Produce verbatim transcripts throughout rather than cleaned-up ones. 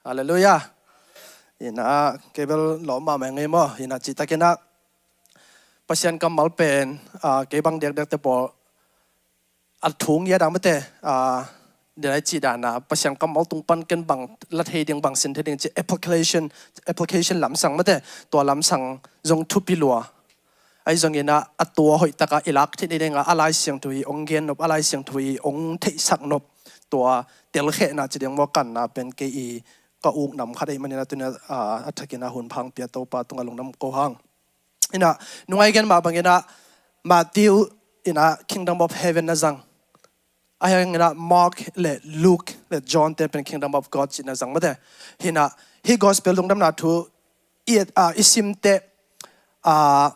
Halleluiah. Ina kei bel lawm mahmah ngei maw? Ina cihtakinah Pasian kammal pen, ah, kei bang diakdiakte pawl a thung ia dah mate, ah, dinai cih dana Pasian kammal tung pan ken bang la thei ding, bang sin thei ding ci application, application lamsang mate, tua lamsang zong thupi lua. Ahi zongina a tua hoihtaka i lak thei dingah a Lai Siangtho i ong gen nop, a Lai Siangtho i ong theihsak nop, tua telkhehna ci ding maw, kanna pen kei i ka uk nam khat ei manina tuna, ah, a thakina hun phang pia Topa tunga lungdam ko hang. Ina nungai gen mah bangina Matthew ina Kingdom of Heaven na zang. Ahi hangina Mark le Luke le John te pen Kingdom of God cihna zang mate. Hina hi gospel lungdamna thu i, ah, i simte, ah,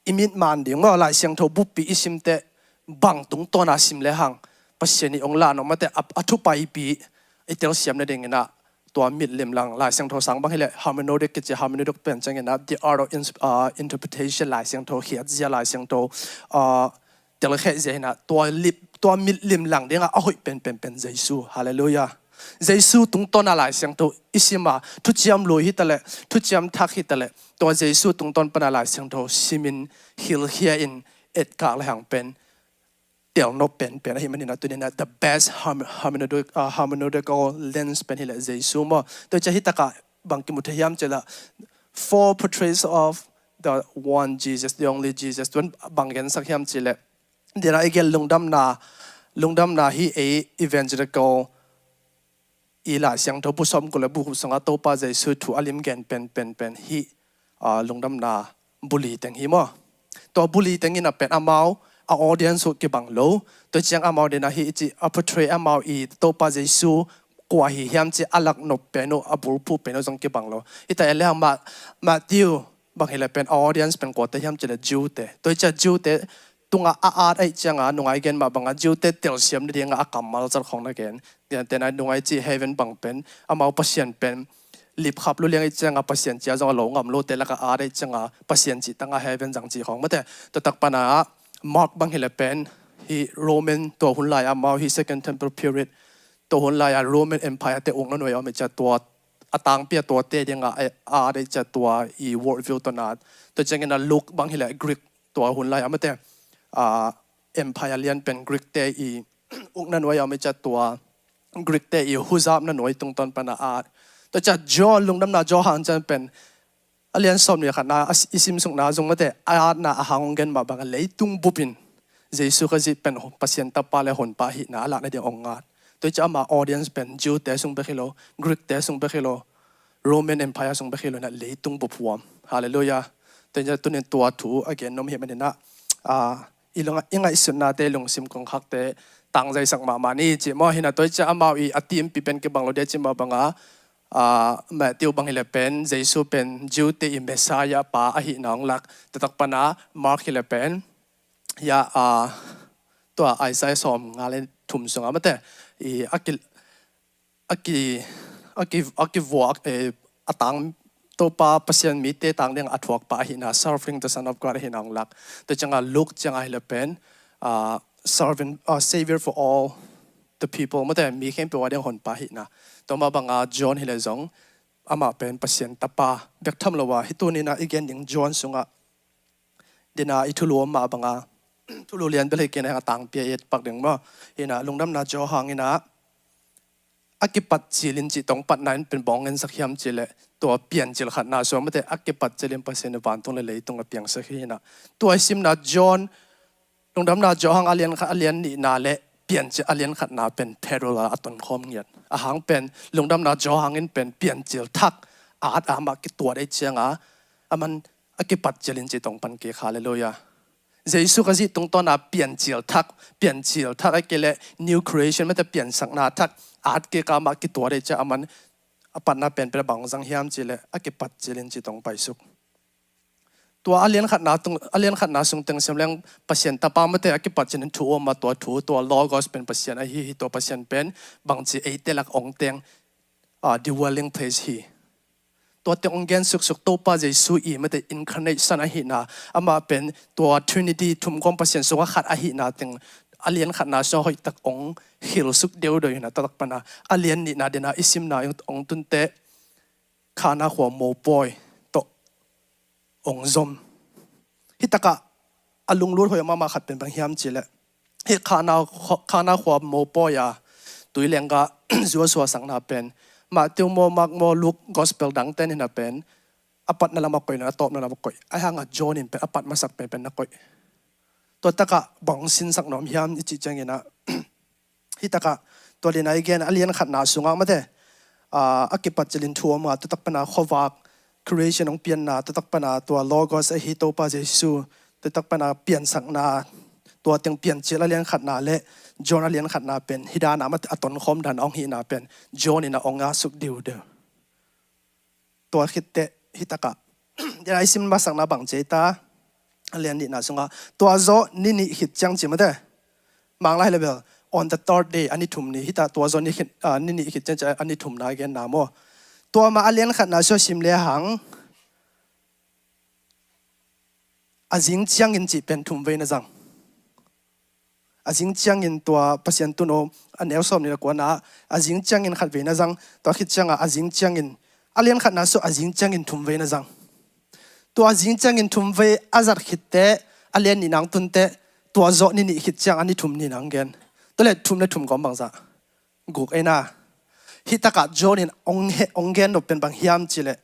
i mit man ding maw, Lai Siangtho buppi i simte bang tungtawna sim le hang Pasian i ong lah nop mate, a, a thupaipi i telsiam na dingina tua mit limlang Lai Siangtho sang bang hileh hermeneutic kici, hermeneutic pen ciangina the art of ins-, ah, interpretation, Lai Siangtho khiatzia, Lai Siangtho, ah, telkhehzia hina tua lip, tua mit limlang dinga a hoih penpen pen Jesu. Halleluiah. Jesu tungtawna Lai Siangtho i sima, thuciam lui hitaleh, thuciam thak hitaleh, tua Jesu tungtawn pana Lai Siangtho simin hilkhia in etkak le hang pen telnop penpen ahi manina tunina the best herm-, hermeneutical, uh, hermeneutical lens pen hileh Jesu maw. Tua cia hitaka bang kimu thei hiam cila four portraits of the one Jesus, the only Jesus. Tuan bang gensak hiam cile dina i gel lungdamna, lungdamna hi ei evangelical i Lai Siangtho bu sawmkul le bu guk sungah Topa Jesu thu a lim gen pen, pen, pen hi, ah, lungdamna buli teng hi maw. Tua buli tengina pen amau a audience uh kibang lo. Tua ciang amau dina hi i ci a portray amau i Topa Jesu kua hi hiam ci a lak nop pen uh, a bulphuh pen uh zong kibang lo. Hita en le hang Ma-, Matthew bang hileh pen a audience pen kuate hiam cile Jew te. Tua i cia Jew te tunga a at aih cianga nungai gen mah banga Jew te telsiam na dinga a kammal zat khong na gen. Tena nungai ci heaven bang pen amau Pasian pen lipkhap luliang aih cianga Pasian cia zong a lo ngam lote laka at aih cianga Pasian cih tanga heaven zang cih khong mate. Tua tak pana Mark bang hileh pen hi Roman tua hun lai amau hi Second Temple period tua hun lai a Roman Empire te ukna nuai a om aih cia tua a tangpi a tuate dinga a at aih cia tua i world view tua na. Tua ciangina Luke bang hileh Greek tua hun lai a mate, ah, empire lian pen Greek te i ukna nuai a om i cia tua Greek te i huzapna nuai tungtawn pana at. Tua cia John lungdamna John hang cian pen a lian sawm ni khatna a si-, i simsukna zong mate a atna a hang ong gen mah banga leitung bupin Jesu Khazih pen Pasian Tapa le Honpa hihna a lakna ding ong at. Tua i cia ama audience pen Jew te sung bek hi lo, Greek te sung bek hi lo, Roman Empire sung bek hi lo na leitung bup huam. Halleluiah. Tua i cia tunin tua thu a gen nom hi manina, ah, i lunga, i ngaihsutnate lungsim kongkhakte tangzaisak mahmah ni ci maw hina tua i cia amau i a timpi pen kibang lo dia ci mah banga, ah, Matthew bang hileh pen Jesu pen Jew te i Messiah pa ahihna ong lak. Tua tak pana Mark hileh pen ya, ah, tua Isaiah sawm nga le thum sunga mate i a ki a ki, a ki, a kivuak, eh, a tang Topa Pasian mite tang ding a thuakpa ahihna, serving the Son of God ahihna ong lak. Tua cianga Luke cianga hileh pen, ah, servant, ah, savior for all the people mate mi khempeuh a ding Honpa ahihna. Tua mah banga John hileh zong amah pen Pasian Tapa bek tham lo a hi tunina i gen ding John sungah dina i thulu om mah banga thulu lian bel hi kei na hang a tangpi a i et pak ding maw. Hina lungdamna John hangina a kipat cilin cih tong patna in pen bang ong gensak hiam cile tua piancil khatna sua mate a kipat cilin Pasian i vantung le leitung a piangsak hi hina. Tua i simna John, lungdamna John hang a lian khat a lian nihna le piancil a lian khatna pen parallel a tonkhawm ngiat. A hang pen lungdamna John hangin pen piancil thak at a mah kituat ei cianga a man a kipat cilin cih tong pan kik. Halleluiah. Jesu Khazih tungtawna piancil thak, piancil thak a kile new creation mate piansakna thak at kik a mah kituat ei cia a man a patna pen pen a bang zang hiam cile a kipat cilin cih tong paisuk. Tua a lian khatna tung, a lian khatna sung teng siam leng Pasian Tapa mate a kipat cilin thu om a tua thu tua Logos pen Pasian ahi hi tua Pasian pen bangci eite lak ong teng, ah, dwelling place hi. Tua teng ong gen suksuk Topa Jesu i mate incarnation ahihna amah pen tua Trinity thumgawm Pasian sungah khat ahihna teng a lian khatna sua hoihtak ong khilsuk deudeu hi na, tua tak pana a lian nihna dena i simna ong tunte Kana khua mopawi tawh ong zom. Hitakah a lunglut hoih mahmah khat pen bang hiam cileh, hih Kana khua, Kana khua mopawi a tuilenggah zu a suahsakna pen Matthew maw, Mark maw, Luke gospel dangte in hina pen a patna lam a koih lo, a tawpna lam a koih. Ahi hangah John in pen a pat masak pen pen na koih. Tua takah bang sinsak nuam hiam i cih cianginah, hitakah tua dena i gen a lian khatna sungah mate, a kipat cilin thu om a, tua tak pana khuavak creation hong pianna, tua tak pana tua Logos ahi Topa Jesu, tua tak pana piansakna, tua teng Piancil a lian khatna le John a lian khatna pen hidana mate a tonkhawm dan hong hihna pen John in a ong a suk diudeu. Tua khitteh hitakah dena i sim masakna bang ci ei ta, a lian nihna sungah tua zawh ni nih khit ciang ci mate. Manglai hileh bel on the third day, a ni thum ni, hitakah tua zawh ni khit, a, ni nih khit ciang ci a ni thumna a genna maw. Tua mah a lian khatna sua sim le hang a zing ciangin cih pen thum vei na zang. A zing ciangin tua Pasian tun om a neu sawm nih le kuana, a zing ciangin khat vei na zang, tua khit ciangah a zing ciangin, a lian khatna sua a zing ciangin thum vei na zang. Tua a zing ciangin thum vei a zat khitteh a lian nihna ong tunte tua zawh ni nih khit ciang a ni thum ni na ong gen. Tua le thum le thum gawm bangzah? Guk ei na. Hitakah John in ong he, ong gen nop pen bang hiam cileh,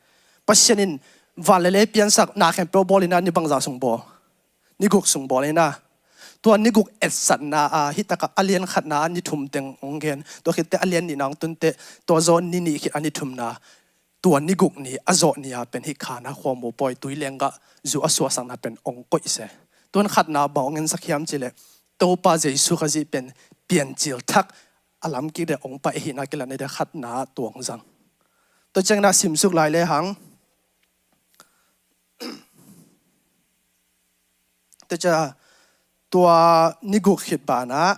Pasian in van le lei piansak na khempeuh bawl inah ni bangzah sung bawl? Ni guk sung bawl ei na. Tua ni guk etsatna a hitakah a lian khatna a ni thum teng ong gen. Tua khitteh a lian nihna ong tunte tua zawh ni nih khit a ni thumna, tua ni guk ni a zawh ni a pen hih Kana khua mopawi tuilenggah zu a suahsakna pen ong koih se. Tuan khatna bang ong ensak hiam cileh, Topa Jesu Khazih pen Piancil thak a lam kik deh ong pai ahihna kilatna deh khatna tuang zang. Tua ciangna simsuk lai le hang Tua cia tua ni guk khit banah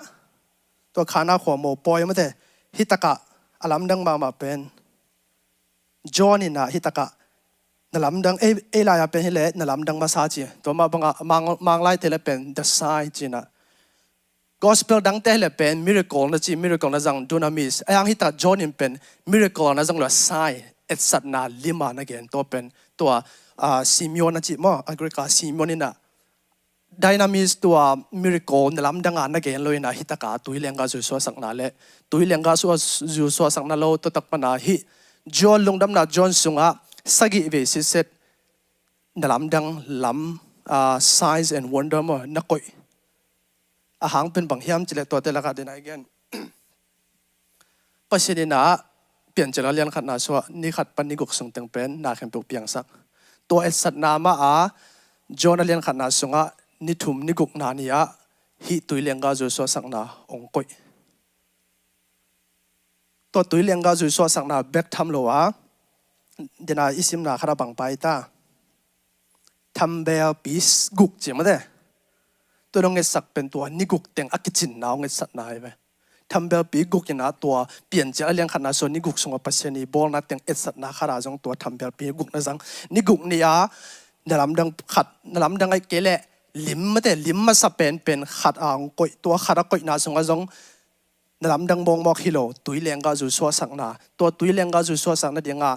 tua Kana khua mopawi mate, hitakah a lamdang mahmah pen John inah hitakah na lamdang, ei, ei lai-a pen hileh na lamdang masa ci. Tua mah bangah mang, Manglaite le pen the sign cinah. Gospel dangte hileh pen miracle na ci, miracle na zang, dunamis. Ahi hang hitakah John in pen miracle na zang lo, sign, etsatna lima na gen, tua pen tua, ah, Simeon na ci maw, a Greek a Simeon inah dunamis, tua miracle na lamdanga na gen lo inah hitakah tuilenggah zu suahsakna le tuilenggah zu suahsakna lo, tua tak pana hih John lungdamna John sungah sagih vei sitset na lamdang lam, ah, signs and wonder maw na koih. A hang pen bang hiam cileh tuate lakah dena i gen. Pasian inah Piancil a lian khatna sua ni khat pan ni guk sung teng pen na khempeuh piangsak. Tua etsatna mah a John a lian khatna sungah ni thum ni gukna ni-ah hih tuilenggah zu suahsakna ong koih. Tua tuilenggah zu suahsakna bek tham lo a, dena i simna khat a bang pai ta, thambelpi guk ci mate. Tua dong etsak pen tua ni guk teng a kicinna ong etsatna hi ve. Thambelpi guk inah tua Piancil a lian khatna sua ni guk sungah Pasian i bawlna teng etsatna khat a zong tua thambelpi guk na zang. Ni guk ni-a na lamdang khat, na lamdang ahih kei leh lim mate, lim masa penpen khat a ong koih. Tua khat a koihna sungah zong na lamdang mawkmawk hi lo, tuilenggah zu suahsakna. Tua tuilenggah zu suahsakna dinga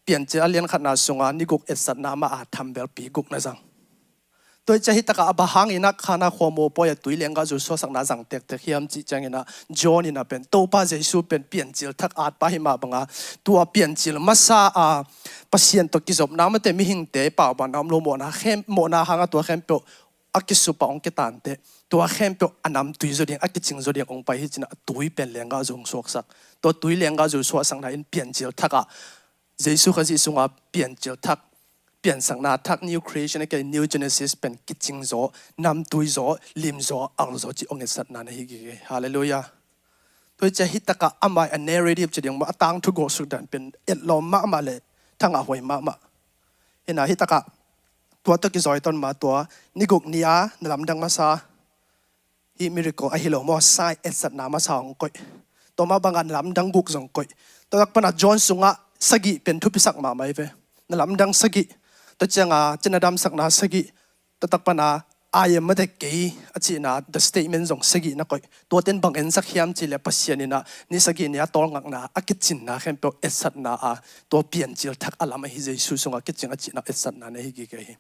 Piancil a lian khatna sunga ni guk etsatna mah a thambelpi guk na zang. Tua hi cia hitakah a bang hang inah Kana khua mopawi a tuilenggah zu suahsakna zang tektek hiam cih cianginah John inah pen Topa Jesu pen Piancil thak atpa hi mah banga tua Piancil masa a Pasian tawh kizopna mate, mihingte paubanna om lo, mawhna khem, mawhna hanga tua khempeuh a kisupa ong kitante, tua khempeuh a namtui zaw ding, a kicing zaw ding ong pai hi cinah a tui pen lenggah zu ong suaksak. Tua tuilenggah zu suahsakna in Piancil thakah Jesu Khazih sunga Piancil thak, piansakna thak, new creation, a kei new genesis pen kicing zaw, namtui zaw, lim zaw, al zaw cih ong etsatna na hi gige. Halleluiah. Tua hi cia hitakah amah a narrative ci ding maw, a tangthu gawhsuk dan pen etlawm mahmah le thangah huai mahmah. Hinah hitakah tua tawh kizawi ton ma tua ni guk ni-a na lamdang masa, hih miracle ahi lo maw, sign etsatna masa hong koih. Tua mah bangah na lamdang guk zong koih. Tua tak pana John sungah sagih pen thupisak mahmah hi ve. Na lamdang sagih, tua cianga cina damsakna sagih, tua tak pana I am mate kei a cihna, the statement zong sagihna koih. Tua ten bang ensak hiam cih leh Pasian in ah ni sagih ni a tawlngakna a kicinna khempeuh etsatna a tua piancil thak a lam ahi Jesu sungah kicing a cihna etsatna na hi gige hi.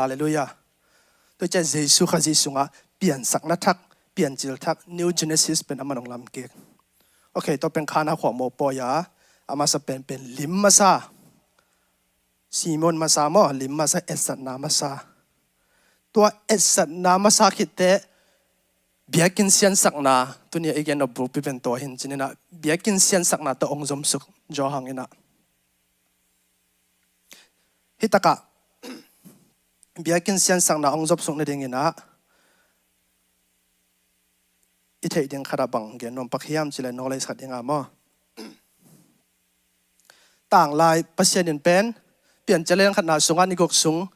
Halleluiah. Tua ciah Jesu Khazih sungah piansakna thak, piancil thak, New Genesis pen a man hong lam kik. Ok, tua pen khana khua mawpawi a, a masa penpen lim masa. Simon masa maw, lim masa, etsatna masa. Tua etsatna masa khitteh biakinn siansakna, tuni a i gen nop bulpi pen tua hin cin in ah, biakinn siansakna tawh hong zomsuk Johan in ah. Hi takah biakinn siansakna hong zomsuk nading in ah i theih ding khat ah bang gen nuam pak hiam cih leh knowledge khat ding a maw. Tanglai Pasian in pen piancil a lian khatna sungah ni guk sung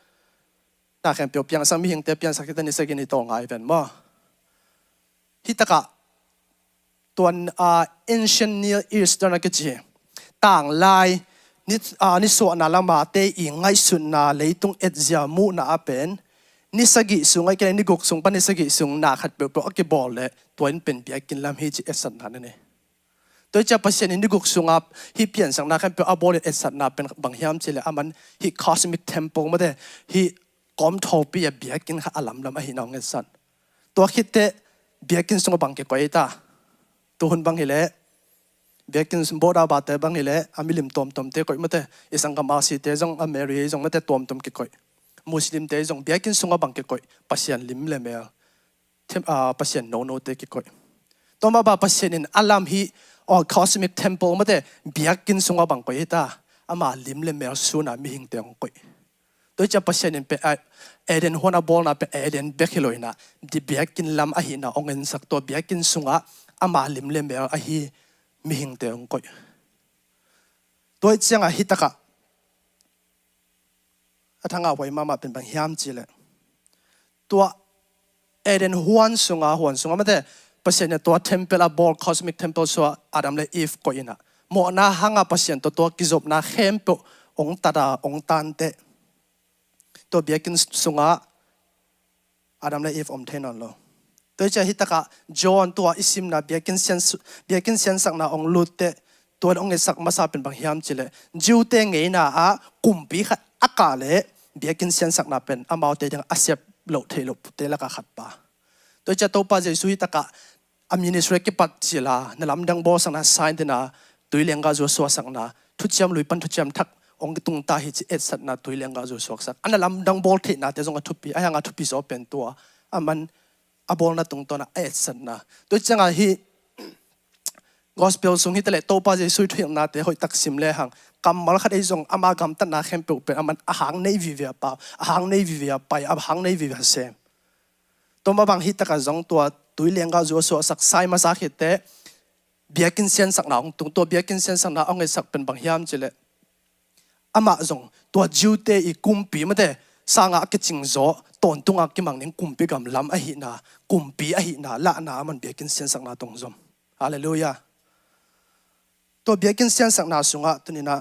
na khempeuh piangsak, mihingte piangsak khitteh ni sagih ni tawlnga hi pen maw. Hi takah tuan, ah, Ancient Near Eastern a kici tanglai ni, ah, nisuahna lam a te i ngaihsutna, leitung etzia muhna a pen ni sagih sung, ahih kei leh ni guk sung pan ni sagih sung na khat peuhpeuh a kibawl leh tua in pen biakinn lam hi ci etsatna na nei. Tua hi ciah Pasian in ni guk sungah hih piansakna khempeuh a bawl in etsatna pen bang hiam cih leh a man hih cosmic temple mate, hih kawmthawpi a biakinn khat a lamlam ahihna hong etsat. Tua khitteh biakinn sungah bang kikoih ei ta? Tuhun bang hi leh biakinn sung Buddha bate bang hi leh a milim tuamtuamte koih mate, i sanggam R C te zong, a Mary zong mate tuamtuam kikoih. Muslimte zong biakinn sungah bang kikoih? Pasian lim le mel, tem-, ah, Pasian nonote kikoih. Tua mah bang Pasian in a lam hih, oh, cosmic temple mate biakinn sungah bang koih hi ta? Ama lim le mel sun a mihingte hong koih. Tua hi ciah Pasian in pen, ah, Eden huan a bawlna pen Eden bek hi lo in ah, biakinn lam ahihna hong ensak, tua biakinn sungah ama lim le mel ahi mihingte hong koih. Tua hi ciangah hi takah a thangah huai mahmah pen bang hiam cih leh tua Eden huan sungah, huan sungah mate Pasian in tua temple a bawl, cosmic temple sungah Adam le Eve koih in ah, mawhna hangah Pasian tawh tua kizopna khempeuh hong tat a, hong tanteh. Tua biakinn sungah Adam le Eve om thei nawn lo. Tua hi ciah hi takah John tua i simna biakinn sian, biakinn siansakna hong lutteh, tua hong etsak masa pen bang hiam cih leh Jew-te ngeina ah kumpi khat a kah leh biakinn siansakna pen amaute ding a sep loh theih lohte lakah khat pa. Tua hi ciah Topa Jesu hi takah a ministry a kipat cil a na lamdang bawlsakna, sign dena, tui lenggahzu a suahsakna, thuciam lui pan thuciam thak hong tungta hi ci etsatna, tui lenggahzu suaksak. A na lamdang bawl theihnate zong a thupi, a hiang a thupi zaw pen tua a man a bawlna tungtawn a etsatna. Tua hi ciangah hih Gospel sung hi taleh Topa Jesu i thuhilhnate hoihtak sim lehang, kammal khat ei zong ama gamtatna khempeuh pen a man a hang nei vive a pau, a hang nei vive a pai, a hang nei vive a sem. Tua mah bang hi takah zong tua tui lenggahzu a suahsak, sign masa khitteh biakinn siansakna hong tung, tua biakinn siansakna hong etsak pen bang hiam cih leh amah zong tua Jew-te i kumpi mate sangah a kicing zaw, tawntung a kimang ding kumpi gam lam ahihna, kumpi ahihna lahna a man biakinn siansakna tawh hong zom. Halleluiah. Tua biakinn siansakna sungah tuni in ah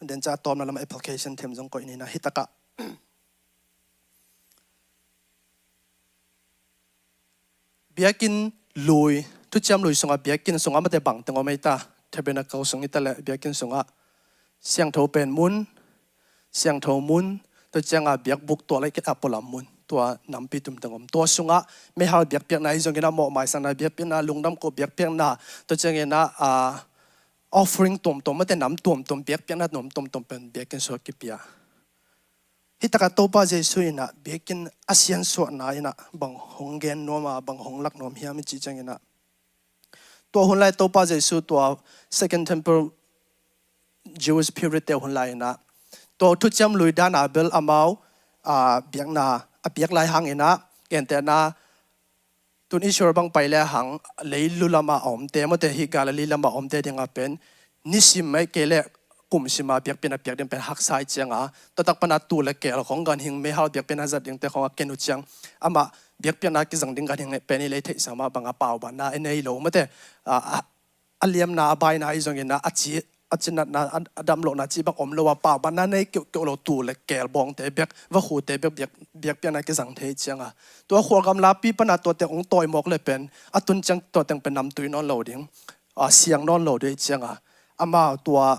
den ciah a tawpna lam application them zong koih ni in ah, hi takah biakinn lui, thuciam lui sungah, biakinn sungah mate bang teng om ei ta? Tabernacle sung hi taleh biakinn sungah siangtho pen mun, siangtho mun, tua ciangah biakbuk tua leh kei a pualam mun, tua nampi tum teng om. Tua sungah meihal biakpiakna hi zongin ah, mawh maisakna biakpiakna, lungdam koh biakpiakna, tua ciangin ah, ah, offering tuamtuam mate nam tuamtuam, biakpiakna nam tuamtuam pen biakinn sungah kipia. Hi takah Topa Jesu in ah biakinn a siansuahna in ah bang hong gen nuam a, bang hong lak nuam hiam i cih ciangin ah, tua hun lai Topa Jesu tua Second Temple Jewish period te hun lai in ah, tua thuciam lui dan a bel amau, ah, biakna a piak lai hangin ah, gentehna tun Israel bang pai lehang leilu lamah a omte mate, hih Galilee lamah a omte dingah pen nisim ahih kei leh kum sima biakpiakna piak ding pen haksa hi cianga, tua tak pana tuu le keel khong ganhing, meihal biakpiakna zat dingte khong a ken uh ciang, amah biakpiakna kizang ding ganhing pen i lei theihsa mah banga paubanna i nei lo mate, a, a, a liamna a baina hi zongin ah, a ci a cinatna, a, a damlohna cih bang om lo a, paubanna nei keuhkeuh lo tuu le keel bawngte bek, vakhute bek, biak, biakpiakna kizang thei cianga. Tua khualgam lapi pana tuate hong tawimawk le pen, a tun ciang tua teng pen namtui nawn lo ding, a, siang nawn lo ding cianga. Amau tua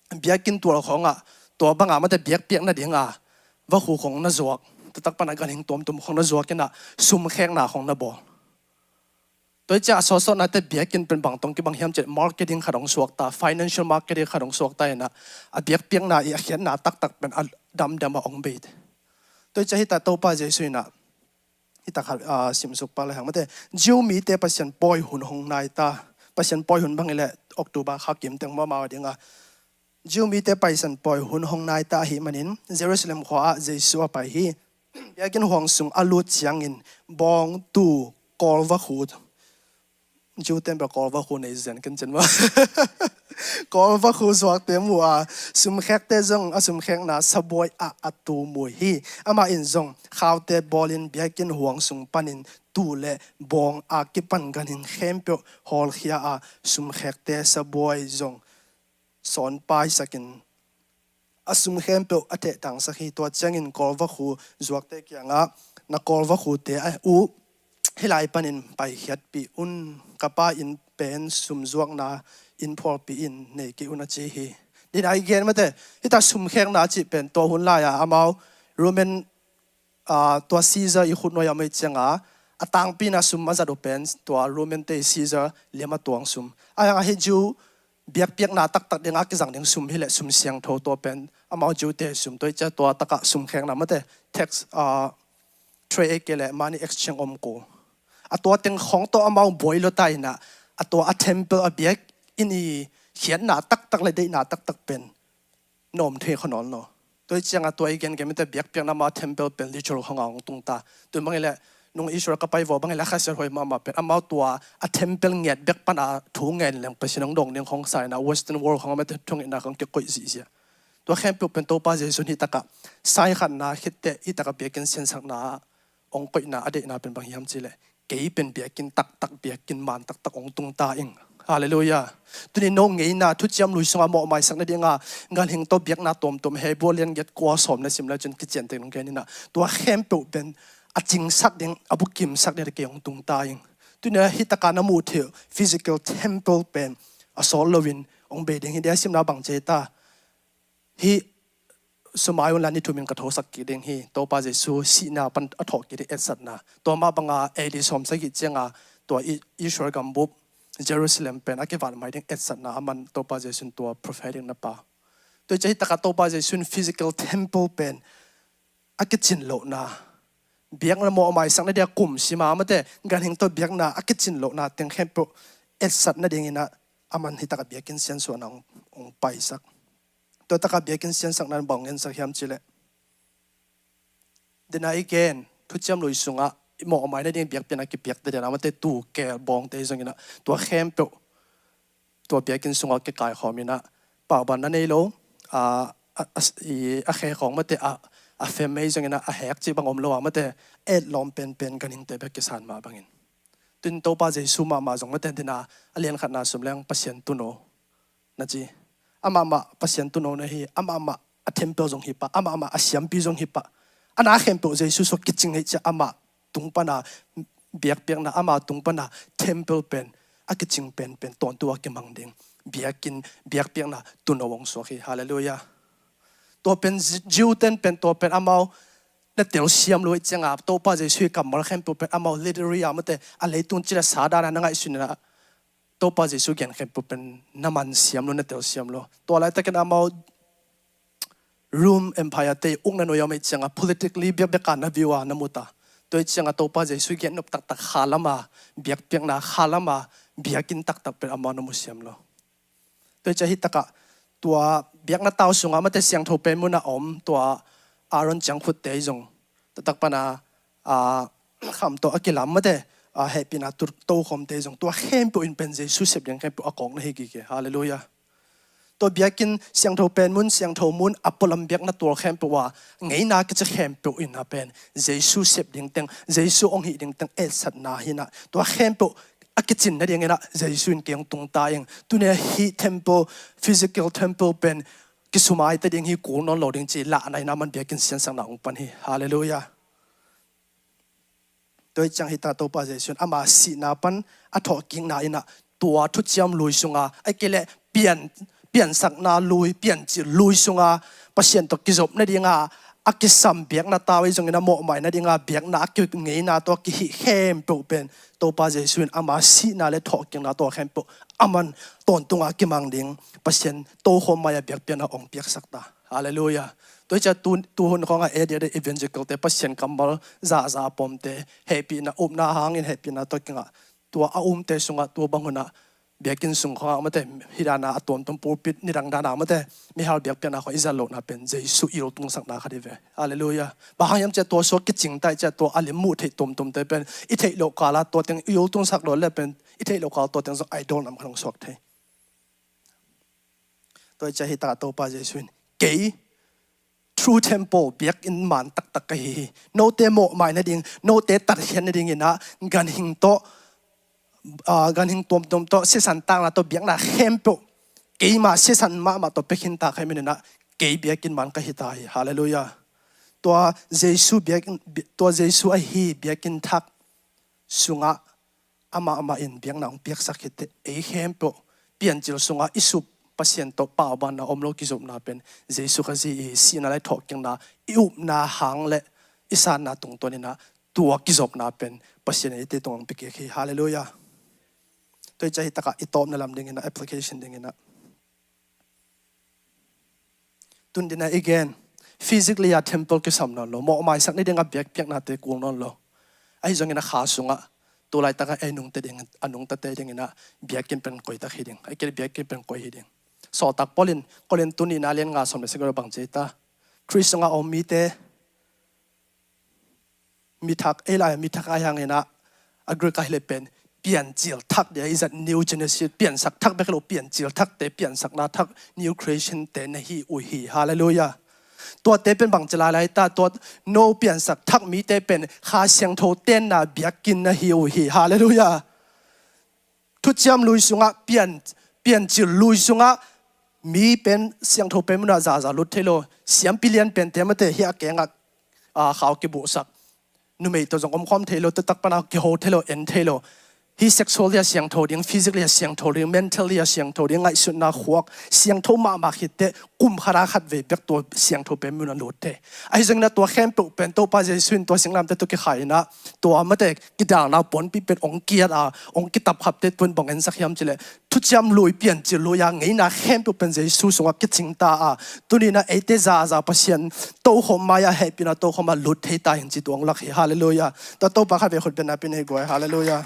biakinn tual khawngah, tua banga mate biakpiakna dinga, vakhu khong na zuak, taktak pana ganhing tuamtuam khong na zuak inah, sumkhekna khong na bawl. Tua hi ciah a sawtsawtnate biakinn pen bang tawh kibang hiam ciah, marketing khat hong suakta, financial marketing khat hong suakta inah, a biakpiakna i a khiatna taktak pen a damdam a hong bei. Tua hi ciah hita Topa Jesu inah, hita khat, ah, simsuk pak le hang mate. Jew mite Pasian pawi hun hong naita, Pasian pawi hun bang i le October kha kim teng mama dinga. Jew mite Pasian pawi hun hong naita ahih manin, Jerusalem khua ah Jesu a pai hi. Biakinn huang sung a lut ciangin, bawng, tuu, kawl vakhu, Jew temple kawl vakhu nei zen ken cen maw. Kawl vakhu zuakte mu a, sumkhekte zong a sumkhekna sabuai ah a tuu mu hi. Amah in zong khaute bawlin biakinn huang sung panin tuu le bawng a kipan ganhing khempeuh hawlkhia a, sumkhekte sabuai zong sawn paisakin a sum khempeuh a thehtangsak hi. Tua ciangin kawl vakhu zuakte kiangah, na kawl vakhute uh hih lai panin paikhiatpih un, ka Pa inn pen sumzuakna inn phualpi in nei kei un a ci hi. Dinah i gen mate, hita sumkhekna cih pen tua hun lai-a amau Roman, ah, tua Caesar i khutnuai a mei cianga a tangpina sum a zat uh pen tua Roman te Caesar liam a tuang sum. A hiang ahi Jew biakpiakna taktak dinga kizang ding sum hileh sum siangtho tua pen amau Jew te sum, tua hi ciah tua takah sumkhekna mate, tax, ah, trade ei kei leh money exchange om ko. A tua teng khawng tawh amau buai lo ta inah, a tua a temple a biakinn i khiatna taktak le deihna taktak pen na om thei kha nawn lo. Tua hi cianga tua i gen gen mate biakpiakna ma temple pen literal khawngah hong tungta. Tua bang i le nung Israel ka pai vaw bang i le khasia huai mahmah pen amau tua a temple ngiat bek pana thu ngen leng Pasian hong dawng ding khawng sa inah Western world khawng a mate thungetna khawng kikoih zihziah. Tua khempeuh pen Topa Jesu hih takah sai khatna khitteh hih takah biakinn siansakna hong koihna a deihna pen bang hiam cihleh, kei pen biakinn taktak, biakinn man taktak hong tungta ing. Halleluiah. Tuni no ngeina thuciam lui sungah mawhmaisak nadinga ganhing tawh biakna tuamtuam Hebru lian giat kua sawm na sim le cun kician teng nong gen inah tua khempeuh pen a cingsak ding, a bukimsak ding kei hong tungta ing. Tuni hih takah na muh theih physical temple pen a sawt loin hong bei ding hi. Dia simna bang ci ta. Hih sumai un la ni thumin ka thosak kik ding hi. Topa Jesu sihna pan a thawh kik ding etsatna. Tua mah banga A D sawm sagih cianga tua I-, Israel gambup Jerusalem pen a kivat mai ding etsatna a man Topa Jesu in tua prophetic na pa. Tua hi ciah hih takah Topa Jesu in physical temple pen a kicin lohna, biakna mawhmaisak nadia kum sima mate, ganhing tawh biakna a kicin lohna teng khempeuh etsat nadingin ah a man hih takah biakinn siansuahna hong, hong paisak. Tua takah biakinn siansakna bang hong ensak hiam cihleh, dena i gen thuciam lui sungah i mawhmai nading biakpiakna kipiakte dena mate tuu keel bawngte zongin ah tua khempeuh tua biakinn sungah kikaikhawm inah paubanna nei lo, a, a, a, i, a khe khawng mate a, a fem ei zongin ah a hek cih bang om lo a mate etlawm penpen ganhingte bek kisan mah bangin. Tun Topa Jesu mahmah zong mate dena a lian khatna sum leng Pasian tuuno na ci. Amahmah Pasian tuuno na hi, amahmah a temple zong hi pah, amahmah a siampi zong hi pah. A na khempeuh Jesu sua kicing hi ciah amah tung pana biakpiakna, amah tung pana temple pen a kicing penpen tawntung a kimang ding. Biakinn, biakpiakna tuuno hong suak hi. Halleluiah. Tua pen Jew ten pen tua pen amau na telsiam lo hi cianga Topa Jesu hi kammal khempeuh pen amau literary a mate a leitung cila sa dana na ngaihsun inah Topa Jesu gen khempeuh pen na mansiam lo, na telsiam lo. Tua laitakin amau Rome Empire te ukna nuai a mei cianga politically biakbeka na view a na muta. Tua hi cianga Topa Jesu gen nop taktak khalama biakpiakna khalama biakinn taktak pen amau na musiam lo. Tua hi ciah hih takah tua biakna tau sungah mate siangtho pen muna om tua Aaron ciangkhutte zong taktak pana a, kham tawh a kilam mate, a, hehpihna tu-, tokhawmte zong tua khempeuh in pen Jesu sep ding khempeuh a kawkna hi kike. Halleluiah. Tua biakinn siangtho pen mun, siangtho mun a pualam biakna tual khempeuh a ngeina kici khempeuh in a pen Jesu sep ding teng, Jesu hong hih ding teng etsatna hi inah tua khempeuh a kicin nadingin ah Jesu in kei hong tung ta ing. Tuni a hih temple, physical temple pen kisumai ta ding hi, kul nawn lo ding ci lahna in ah aman biakinn siansakna hong pan hi. Halleluiah. Tua hi ciang hih ta Topa Jesu in ama sihna pan a thawhkikna in ah tua thuciam lui sunga, ahih kei leh pian, piansakna lui, piancil lui sunga Pasian tawh kizop nadinga a kisam biakna tau ahi zongin a mawhmai nadinga biakna a kingeina tawh a kihih khempeuh pen Topa Jesu in ama sihna le thawhkikna tawh khempeuh aman tawntunga kimang ding Pasian tokhom mai-a biakpiakna hong piaksak ta. Halleluiah. Tua hi ciang tu, tu hun khawngah ei diakdiak evangelical te Pasian kammal zahzah a pawmte hehpihna upna hangin hehpihna tawh kingah tua a umte sungah tua bang hunah biakinn sung khawngah mate, hih dana a tuamtuam pulpit nidang dana mate, mihal biakpiakna khawng i zat lohna pen Jesu i ultungsakna khat hi ve. Halleluiah. Bang hang hiam ciah tua sua kicing ta i ciah tua a lim muh theih tuamtuamte pen i theih loh kala tua teng i ultungsak loh le pen i theih loh kala tua teng zong idol nam khat hong suak thei. Tua hi ciah hih ta Topa Jesu in kei true temple, biakinn man taktak ka hi hi. Note mawhmai nading, note tatkhiat nadingin ah ganhing tawh, ah, ganhing tuamtuam tawh, sisan takna tawh, biakna khempeuh keima sisan mahmah tawh pia khin ta ka hih manin ah kei biakinn man ka hi ta hi. Halleluiah. Tua Jesu biakinn, tua Jesu ahi biakinn thak sungah amah amah in biakna hong piaksak khit teh ei khempeuh piancil sungah i sup Pasian tawh paubanna om lo kizopna pen Jesu Khazih i sihna le thawhkikna i upna hang le i sanna tungtawn in ah tua kizopna pen Pasian in eite tungah hong pia kik hi. Halleluiah. Tua hi ciah hih takah i tawpna lam dingin ah, application dingin ah, tuni in ah i gen, physically a temple kisam nawn lo, mawhmaisak nadinga biakpiaknate kul nawn lo. Ahi zongin a kha sungah tu laitakah ei nungta ding, a nungtate dingin ah biakinn pen koitak hi ding, ahih kei leh biakinn pen koi hi ding. Sawltak Paul in Korin tu nihna lian nga sawm le sagih bang ci ta, Khrist sungah a om mite, mi thak, ei lai mi thak ahi hangin ah a Greek ah hi leh pen piancil thak dia, i zat new genesis, piansak thak bek hi lo, piancil thakte, piansakna thak, new creation te na hi uh hi. Halleluiah. Tuate pen bang ci lailai ta, tua no piansak thak mite pen Kha Siangtho tenna biakinn na hi uh hi. Halleluiah. Thuciam lui sungah pian, piancil lui sungah mi pen siangtho pen munah zaza lut thei lo. Siampi lian pente mate hih a kengah, ah, khau kibuhsak numei tawh zong omkhawm thei lo, taktak pana kiho thei lo, en thei lo. Hih sexually a siangtho ding, physically a siangtho ding, mentally a siangtho ding, ngaihsutna khuak siangtho mahmah khit teh kum khat a khat vei bek tua siangtho pen mun a lut thei. Ahi zongin ah tua khempeuh pen Topa Jesu in tua singlamteh tawh kikhai in ah tua mate kidalna puanpi pen hong kiat a, hong kitapkhapte tua in bang ensak hiam cih leh thuciam lui, piancil lui a ngeina khempeuh pen Jesu sungah kicing ta a, tuni in ah eite zaza Pasian tokhom mai-ah, hehpihna tokhom ah lut thei ta hi ci tua hong lak hi. Halleluiah. Tua Topa khat vei khut bengna pia ni guai. Halleluiah.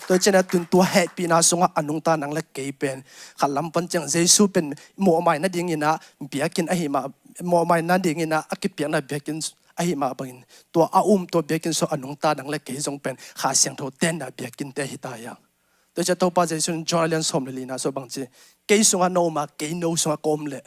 Tua hi ciangin ah tun tua hehpihna sungah a nungta nang le kei pen khat lam pan ciang Jesu pen mawhmai nadingin ah biakinn ahi mah, mawhmai nadingin ah a kipiakna biakinn ahi mah bangin tua a um tua biakinn sungah a nungta nang le kei zong pen Kha Siangtho tenna biakinnte hi ta hi hang. Tua hi ciang Topa Jesu in John a lian sawm le lina sungah bang ci, kei sungah na om a, kei no sungah ka om leh.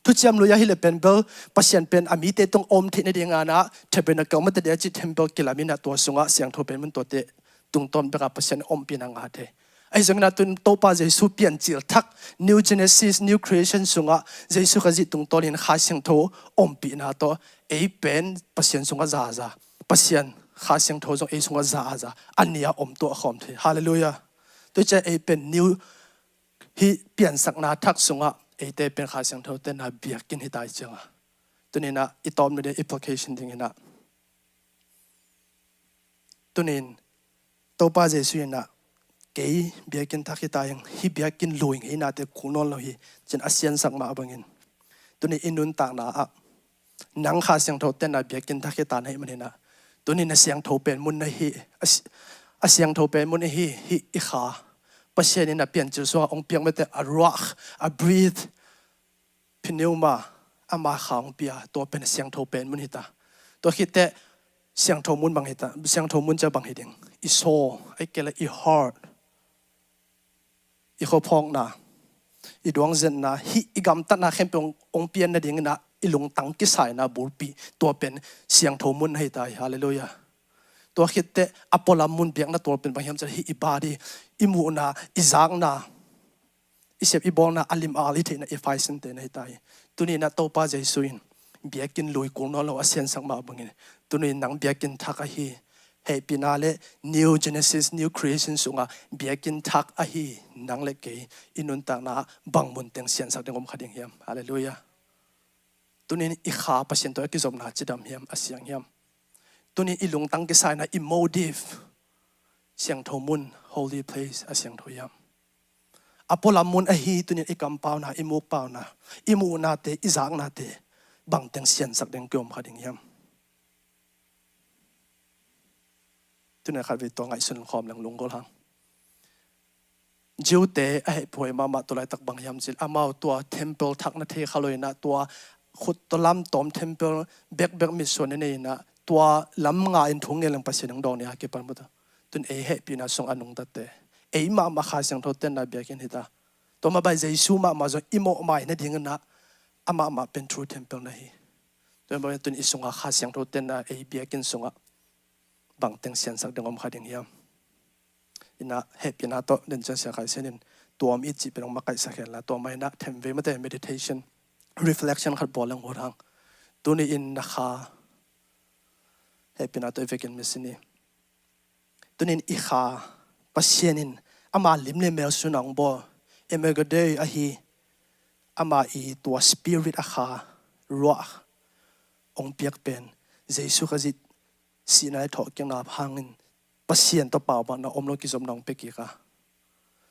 Thuciam lui ahi leh pen bel Pasian pen a mite tung om theih nadinga na tabernacle mate dia cih temple kilam in ah tua sungah siangtho pen mun tuate tungtawn bekah Pasian ompihna ngah thei. Ahi zongin ah tun Topa Jesu piancil thak, new genesis, new creation sungah Jesu Khazih tungtawnin Kha Siangtho ompihna tawh ei pen Pasian sungah zaza, Pasian Kha Siangtho zong ei sungah zaza a nih a om tuah khawm thei. Halleluiah. Tua hi ciang ei pen new, hih piansakna thak sungah eite pen Kha Siangtho tenna biakinn hi ta hi ciangah, tuni in ah i tawpna ding application dingin ah, tuni in Topa Jesu in ah kei biakinn thak hi ta hi hang, hih biakinn lui ngeinate kul nawn lo hi ci-in a siansak mah bangin, tuni in i nuntakna ah nang Kha Siangtho tenna biakinn thak hi ta na hih manin ah, tuni in a siangtho pen mun na hi, a si-, a siangtho pen mun i hi, hih i kha, Pasian in a piancil sungah hong piak mate a ruah, a breathe, pneuma, ama kha hong pia, tua pen a siangtho pen mun hi ta. Tua khit teh siangtho mun bang hi ta, siangtho mun ciang bang hi ding? I soul, ahih kei leh i heart, i khuaphawkna, i duangzetna, hih i gamtatna khempeuh hong, hong pian nadingin ah i lungtang kisaina bulpi, tua pen siangtho mun na hi ta hi. Halleluiah. Tua khit teh a pualam mun biakna tual pen bang hiam cih leh hih i body, i muhna, i zakna, i sep i bawlna, a lim al i theihna, i faisinte na hi ta hi. Tuni-in ah Topa Jesu in biakinn lui kul nawn lo a siansak mah bangin tuni-in nang biakinn thak ahi. Hehpihna le new genesis, new creation sungah biakinn thak ahi nang le kei i nuntakna ah bang mun teng siansak ding om kha ding hiam? Halleluiah. Tuni-in i kha Pasian tawh a kizopna cidam hiam, a siang hiam? Tuni-in i lungtang kisai-in ah i motive, siangtho mun, holy place, a siangtho hiam? A pualam mun ahi tuni-in i kampauna, i mukpauna, i muhnate, i zaknate bang teng siansak ding kiom kha ding hiam? Tuni-in khatvei tua ngaihsun khawm leng lunggulh hang. Jew-te a hehpih mahmah tua laitak bang hiam cih leh amau tua temple thak na thei kha lo-in ah, tua khut tawh lam tawm temple bekbek mitsuan na nei-in ah, tua lam nga-in thu ngen leng Pasian in dawng ni a kipan maw. Tuni-in ei hehpihna sung a nungtate, ei mahmah Kha Siangtho tenna biakinn hi ta. Tua mah bangin Jesu mahmah zong i mawhmaina dingin ah amahmah pen true temple na hi. Tua mah bangin tuni-in i sungah Kha Siangtho tenna ei biakinn sungah bang teng siansak ding om kha ding hiam? Ina hehpihna tawh den ciang Sia Khai Sian in tua om it cih pen hong makaihsak hen la, tua mah ina themvei mate meditation, reflection khat bawl leng ut hang. Tuni-in na kha, hehpihna tawh i vekin misi ni. Tuni-in i kha Pasian in ama lim le mel sun a hong bawl, Immago Dei ahi, ama i tua spirit a kha, ruah hong piak pen Jesu Khazih sihna le thawhkikna hangin Pasian tawh paumatna om lo kizopna hong pia kik a.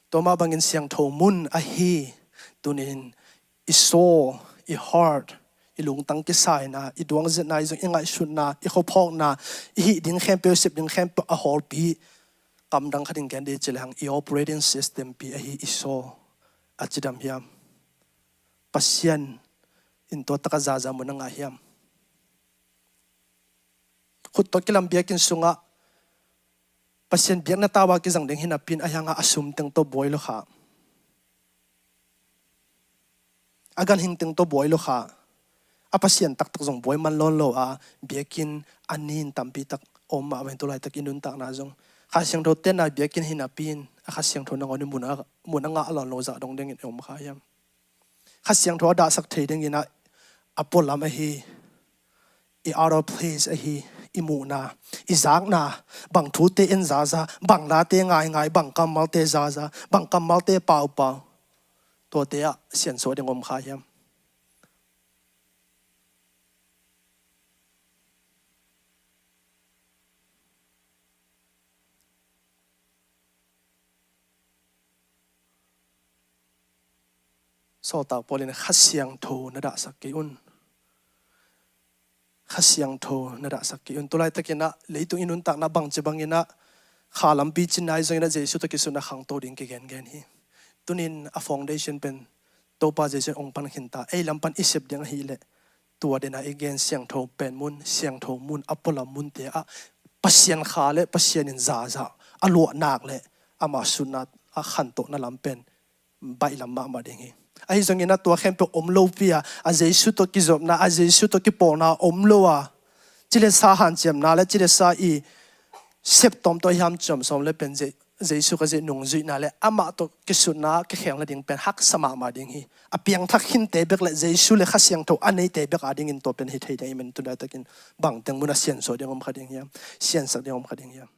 Tua mah bangin siangtho mun ahi tuni-in i soul, i heart, i lungtang kisai-in ah, i duangzet-na, i zong i ngaihsutna, i khuaphawkna, i hih ding khempeuh, i sep ding khempeuh a hawlpi, kamdang khat in gen ding cih lehang i operating system pi ahi i soul a cidam hiam? Pasian in tua tak a zaza mun a ngah hiam? Khut tawh kilam biakinn sungah Pasian biakna tau a kizang ding hi napi-in a hiangah a sum teng tawh buai lo kha, a ganhing teng tawh buai lo kha, a Pasian taktak zong buai man lawn lo a, biakinn a nin tampi tak om mah bangin tu laitak i nuntakna zong Kha Siangtho tenna biakinn hi napi-in a Kha Siangtho nangawn in mun a, mun a ngah lawn lo zah dong dingin i om kha hiam? Kha Siangtho a dahsak thei dingin ah a pualam ahi, i out of place ahi, i muhna, i zakna, bang thute en zaza, bang late ngaingai, bang kammalte zaza, bang kammalte paupau, tuate ah siansuah ding om kha hiam? Sawltak Paul in Kha Siangtho na dahsak kei un. Kha Siangtho na dahsak kei un. Tu laitakin ah leitung i nuntakna bangci bangin ah kha lampi cinna ahi zongin ah Jesu tawh kisutna khangto ding kigengen hi. Tuni-in a foundation pen Topa Jesu in hong pan khin ta, ei lam pan i sep ding ahih leh tua den a i gen siangtho pen mun, siangtho mun, a pualam munte ah Pasian kha le Pasian in zaza a luah nak le amah sutna a khantohna lam pen baihlam mahmah ding hi. Ahi zongin ah tua khempeuh om lopi a, a Jesu tawh kizopna, a Jesu tawh kipawlna om lo a, ci le sa hanciamna le ci le sa i sep tawm tawh i hanciam sawm le pen Je-, Jesu Khazih nungzuihna le amah tawh kisutna kikhelna ding pen haksa mahmah ding hi. A piangthak khinte bek le Jesu le Kha Siangtho a neite bek a dingin tua pen hi thei ding hi. Amen. Tu laitakin bangteng mun a siansuah ding om kha ding hiam? Siansak ding om kha ding hiam?